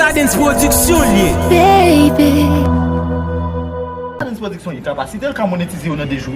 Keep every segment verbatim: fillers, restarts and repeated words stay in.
Stardens Production l ye. Baby. Stardens Production, li kapasite l ka monetize yo nan de jou.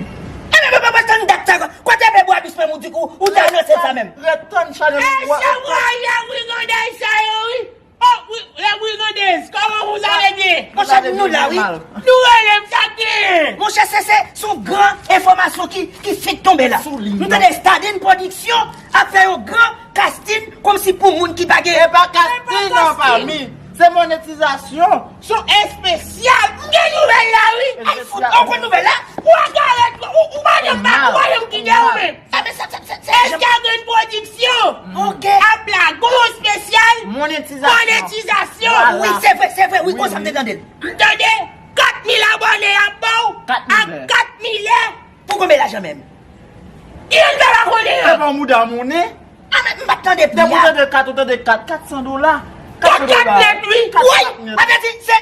Enben, enben, enben, tann dat sa, kote pe bwa dous menm ou di kou, ou te anonse sa menm. Ret tann channel ou. Ey, se mwen, lè brigandèz sa yo, wi. Oh, wi, lè brigandèz, comment vous allez bien? Monchè, nou la, wi. Nou rele m sa k genyen. Monchè, se, se, se yon gran enfòmasyon ki, ki fenk tonbe la. Nou tande Stardens Production ap fè yon gran casting kòmsi pou moun ki pa gen. E pa casting, non, pa mi. Se monetizasyon. Se yon espesyal. M gen nouvèl la, wi. Ay, fout, ou konn nouvèl la? Ou agarèt, ou, ou pa janm pa, ou pa janm kite ou menm. Sa, men sa, sa, sa, sa, Escadron Production ap lage yon espesyal monetizasyon. Wi, se vre, se vre, wi, konsa m te tande l. M tande kat mil abòne y ap ba w ak kat mil lè. Pou konbyen lajan menm? Ki moun fè pa konnen an? E pa mouda monnen. A, men m pa t tande pri a. Depi w tande kat, ou tande kat, kat san dola. Kat dola. Kat nèt, wi. Kat nèt. Wi, sa vle di, se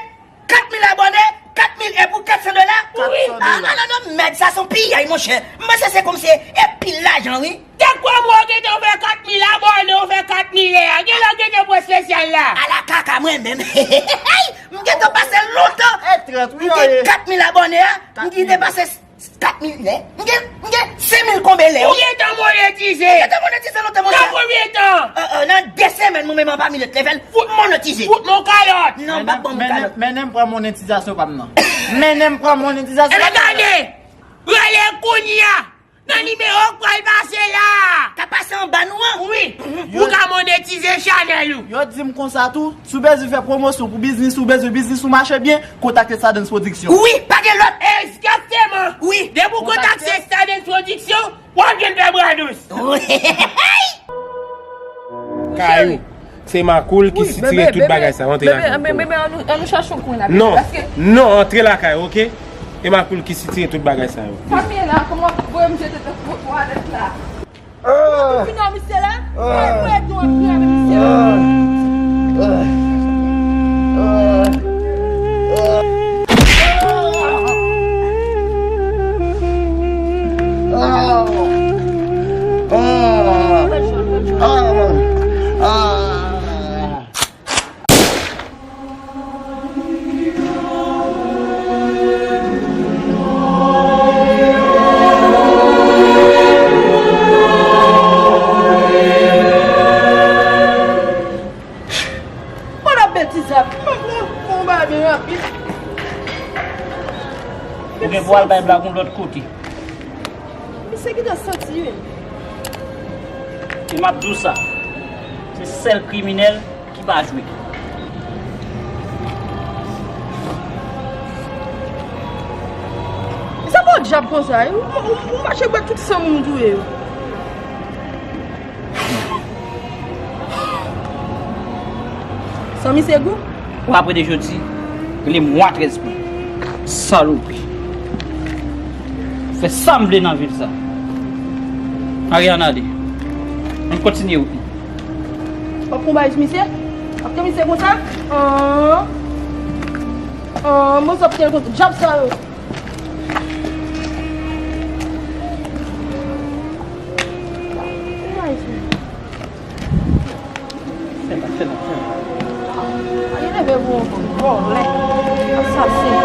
kat mil abòne, kat mil e pou kat san dola? Wi. A, non, non, non, mèd sa se yon piyay, monchè. M panse se kòmsi e pil lajan, wi. Te kwè mwen w gentan fè kat mil abòne, w fè kat mil lè a. Genlè w gentan pran espesyal la. Ala kaka mwen menm. M gentan pase lontan. E trèt, wi, m gen kat mil abòne a, m gentan pase kat mil lè. M gen, m gen senk mil konbyen lè, wi. Ou gentan monetize. M gentan monetize lontan, monchè. Nan konbyen tan? Euh, euh, nan de semèn, mwen menm anba Minèt Level, fout monetize. Fout mwen kalòt. Non, m p ap ban m kalòt. Mennen m pran monetizasyon pa m nan. Mennen m pran monetizasyon pa m nan. Ebyen, gade. Rele kounye a. Nan nimewo k pral pase la. K ap pase anba nou an? Wi. Pou w ka monetize chanèl ou. Yo di m konsa tou, si w bezwen fè pwomosyon pou biznis ou, bezwen biznis ou mache byen, kontakte Stardens Production. Wi, pa gen lòt. Egzakteman. Wi. Depi w kontakte Stardens Production, w ap jwenn fè bradous. Wi. Kayou. Se Makoul ki sitire tout bagay sa yo. Antre lakay. Bebe, bebe, ann nou, ann nou chache yon kwen la, bebe. Non, non, antre lakay, oke? E Makoul ki sitire tout bagay sa yo. Fanmi la, kòman voye m jete nan twotwa nèt la? Ou fini a misye la? Mwen, mwen, tou antre avèk misye la. Mwen ap betize ap fè yon bagay byen rapid. Ou gen pou al bay blag yon lòt kote. Misye gentan santi, wi. E m ap di w sa, se sèl kriminèl ki pa jwe. Sa pa yon djab konsa, wi. Ou, ou, ou mache bwè tout san moun touye yo. San misye gou? W ap rete jodi, rele m Wa trèz pwen. Salopri. Fè sa m vle nan vil sa. Ariane, ale. Ann kontinye wout nou. W ap konbay misye? W ap fè misye konsa? An. An, mwen sa ap fè konsa. Djab sa yo. Konbay misye. Fè la, fè la, fè la. Ay, leve pou vòlè, asasen.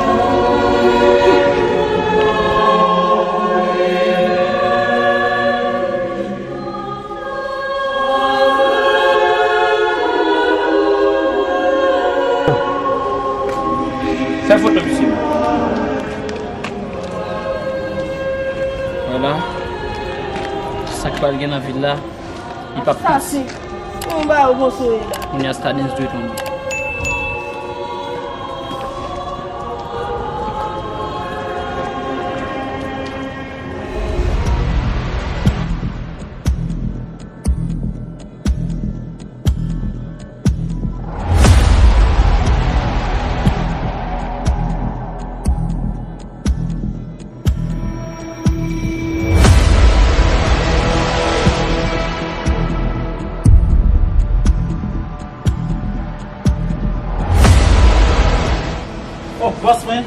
Fè foto misye. Vwala. Sa k pral gen nan vil la. Li p ap piti. Asasen. Yon bagay ou konstwi la. Kounye a Stardens dwe tonbe. Oh, bòs mwen.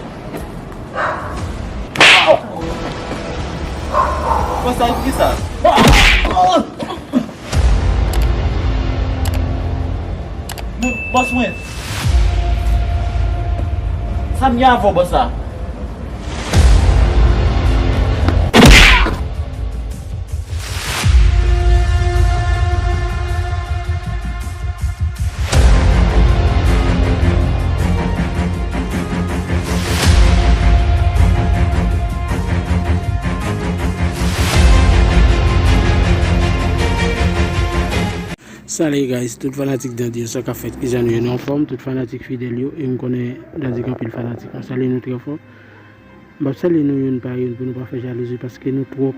Oh. Bòs la, e poukisa? Non, bòs mwen. Sa m gen avè w, bòs la? Salut guys, tout fanatik Dandy yo, sa k ap fèt, kijan nou ye, nou anfòm, tout fanatik fidèl yo, e m konnen Dandy gen anpil fanatik. Mwen salye nou trè fò. M p ap salye nou youn pa youn pou nou pa fè jalouzi paske nou twòp.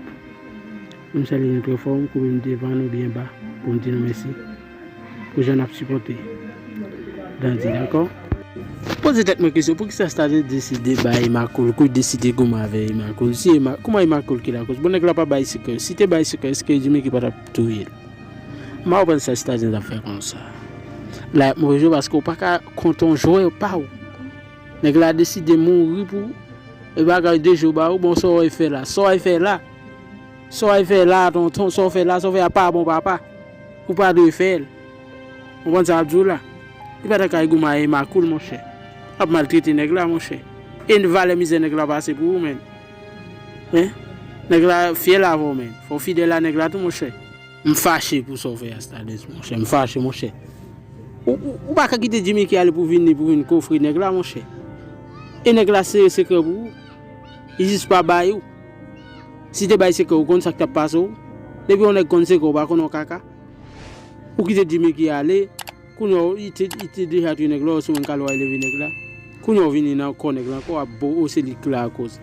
M salye nou trè fò, m koube m devan nou byen ba pou m di nou mèsi pou jan n ap sipòte Dandy, dakò? Poze tèt mwen kesyon, poukisa Stardens deside bay Emma Cool, kou deside goumen avè Emma Cool? Si Emma, kòman Emma Cool ki lakòz? Bon, nèg la pa bay sekrè. Si te bay sekrè, èske Jimmy ki pa t ap touye l? M pa konprann sa Stardens ap fè konsa. La, y ap move jwe paske w pa ka kont yon jwè pa w. Nèg la deside mouri pou e bagay de jou ba ou, bon, sa w al fè la? Sa w al fè la? Sa w al fè la, tonton? Sa w fè la? Sa w fè a pa bon, papa. Ou pa dwe fè l. Ou konprann sa m ap di w la? Li pa ta ka goumen ak Emma Cool, monchè. Ap maltrete nèg la, monchè. E valè mizè nèg la pase pou ou, menm. Hein? Nèg la fyèl avè w, menm. Fò w fidèl a nèg la tou, monchè. M fache pou sa w fè a, Stardens, monchè. M fache, monchè. Ou, ou, ou pa ka kite Jimmy ki ale pou vini, pou vin kofre nèg la, monchè. E nèg la sere sekrè pou ou. Li jis pa bay ou. Si te bay sekrè, ou konn sa k t ap pase w? Depi yon nèg konn sekrè, ou pa konn yon kaka. Ou kite Jimmy ki ale, kounye a, li te, li te deja touye nèg la, ou sou menm kalwa leve nèg la. Kounye a, ou vini nan kò nèg la ankò, w ap bo, o, se li k lakòz.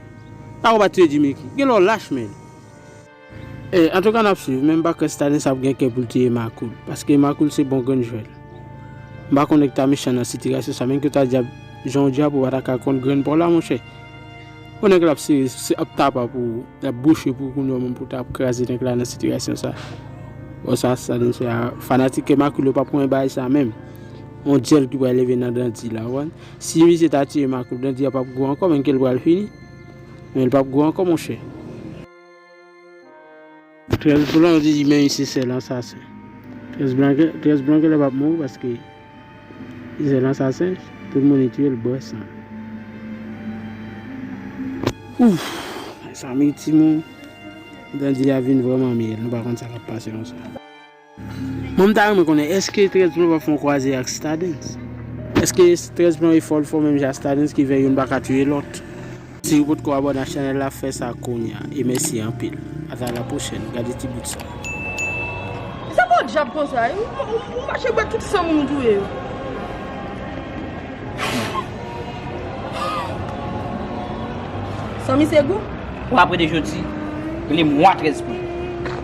Sa w pa touye Jimmy ki? Gen lè w lach, menm. Eh, antouka, n ap swiv, men m pa kwè Stardens ap gen kè pou l touye Emma Cool, paske Emma Cool se bon grenn jwèl. M pa konnen ki ta mechan nan sitiyasyon sa, men ki ta dyab, jan w dyab, ou pa ta ka kont grenn pa w la, monchè. Bon, nèg la ap sere, se ap tapa pou, l ap bouche pou kounye a menm pou ta ap kraze nèg la nan sitiyasyon sa. Bon, sa, Stardens fè a, fanatik Emma Cool yo p ap renmen bagay sa menm. Yon dyèl ki pral leve nan Dandy la, w konprann? Si misye ta touye Emma Cool, Dandy a p ap gwo ankò, men ke l pral fini. Men l p ap gwo ankò, monchè. Trèz Blan di, men se sèl ansasen. Trèz Blan, Trèz Blan genlè p ap mouri paske li sèl ansasen, tout moun li touye, l bwè san. Ouf, mezanmi, timoun. Dandy a vin vrèman myèl, nou pa konn sa k ap pase konsa. Mwen, m ta renmen konnen, èske Trèz Blan p ap fè yon kwaze ak Stardens? Èske Trèz Blan e fò l fò menm jan ak Stardens ki fè youn pa ka touye lòt? Si ou potko abòne ak chanèl la, fè sa kounye a. E mèsi anpil. Ata la pwochèn. Gade ti bout sa. Sa pa yon djab konsa, wi. Ou, ou, ou mache bwè tout san moun ou touye yo. San misye gou? Ou apre de jodi, rele mwa Trèz Blan.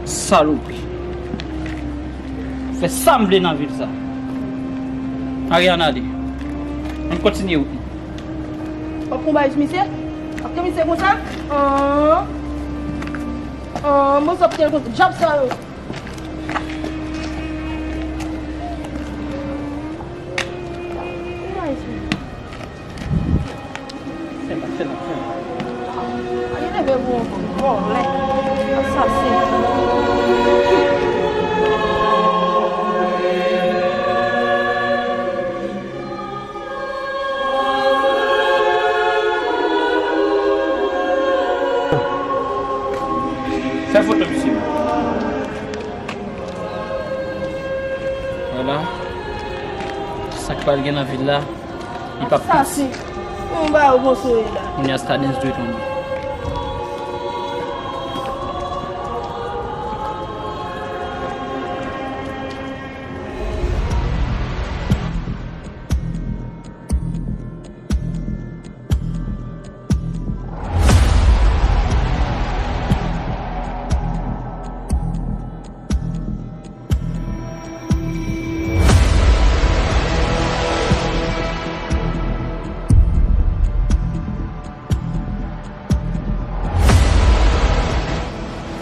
Salopri. Fè sa m vle nan vil sa. Ariane, ale. Ann kontinye wout nou. W ap konbay misye? W ap touye misye konsa? An. An, mwen sòt touye l konsa. Djab sa yo. Konbay misye. Fè la, fè la, fè la. Li leve pou yon vòlè. Asasen. Fè foto misye. Vwala. Sa k pral gen nan vil la. Li p ap piti. Asasen. Yon ba yo bon soleil la. Kounye a Stardens dwe tonbe.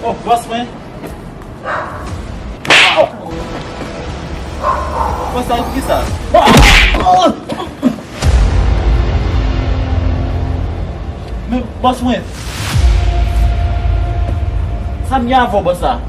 Oh, bòs mwen. Oh. Bòs la, poukisa? Men, bòs mwen. Sa m gen avè w, bòs la?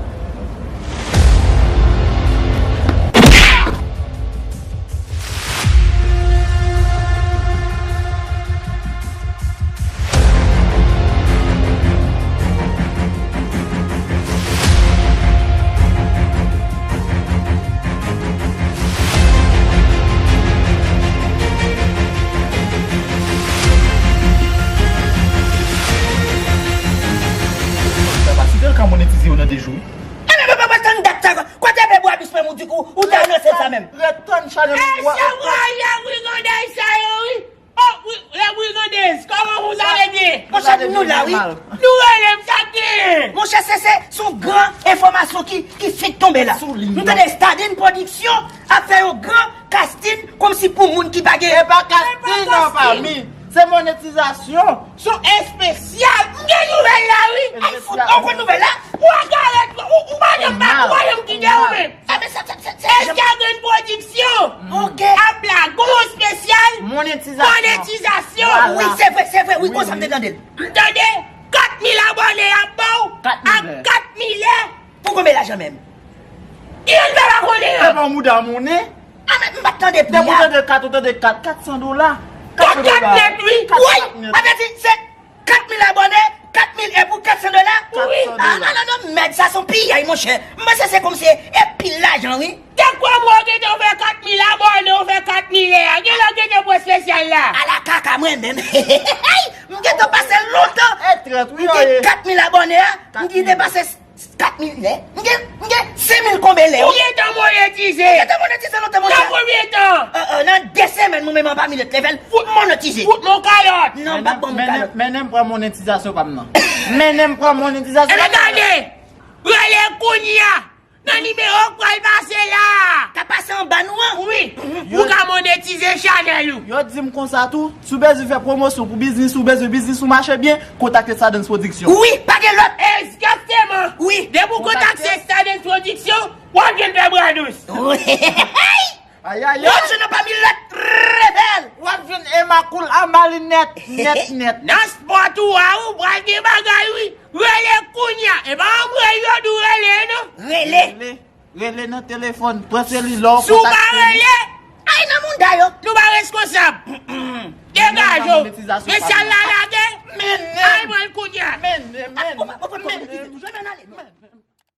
Channel. Ey, se vre, lè brigandèz sa yo, wi. Oh, wi, lè brigandèz, kòman vous allez bien? Monchè, nou la, wi. Nou rele m, sa k genyen? Monchè, se, se, se yon gran enfòmasyon ki, ki fenk tonbe la. Nou tande Stadin Production ap fè yon gran casting kòmsi pou moun ki pa gen. E pa casting, non, pa mi. Se monetizasyon. Se yon espesyal. M gen nouvèl la, wi. Ay, fout, ou konn nouvèl la? Ou agarèt, ou, ou pa janm pa, ou pa janm kite ou menm. Ah, men sa, sa, sa, sa, Escadrille Production. Ok. Ap la, gwo espesyal. Monetizasyon. Monetizasyon. Wi, se vre, se vre, wi, konsa m te tande l. M tande, kat mil abòne y ap ba w, ak kat mil lè. Pou konbyen lajan menm? Ki moun pa konnen an? E pa mouda monnen. Ah, men m pa t tande pri a. Depi w tande kat, ou tande kat, kat san dola. Kat, kat nèt, wi. Kat, wi. Kat nèt. Sa vle di, se kat mil abòne, kat mil e pou kat san dola? Wi. Ah, non, non, non, mèd, sa se yon piyay, monchè. M panse se kòmsi e pil lajan, wi. Te kwè mwen gentan fè kat mil abòne, ou fè kat mil lè a. Gen lè w gentan pran espesyal la. Ala kaka mwen menm. M gentan pase lontan. E trant, wi, m gen kat mil abòne a. M gentan pase kat mil lè. M gen, m gen senk mil konbyen lè, wi. Ou gentan monetize. M gentan monetize lontan, monchè. Nan konbyen tan? Euh, euh, nan de semèn, mwen menm anba Millet Level, fout monetize. Fout mon kalòt. Non, m p ap ban m kalòt. Mennen m pran monetizasyon pa m nan. Mennen m pran monetizasyon. Ebyen, gade. Rele kounye a. Nan nimewo k pral pase la a. K ap pase anba nou an? Wi. Ou ka monetize chanèl ou. Yo di m konsa tou, si w bezwen fè pwomosyon pou biznis ou, bezwen biznis ou mache byen, kontakte Stardens Production. Wi, pa gen lòt. Egzakteman. Wi. Depi w kontakte Stardens Production, w ap jwenn fè bradous. Wi. Ayayay. W ap jwenn anba Millet Level. W ap jwenn Emma Cool anba li nèt, nèt, nèt. Nan spòt ou a, ou pral gen bagay, wi. Rele kounye a. E pa anmwey yo di w rele, non. Rele. Rele. Rele nan telefòn. Pran seli lè w kontakte li. Si w pa rele, ay nan mouda yo. Nou pa reskonsab. Degaje w. Mesaj la lage. Mennen. Ay, pran l kounye a. Mennen, mennen. Ou pa, ou pa, ou pa, ou pa, ou pa, ou pa, ou pa, ou pa,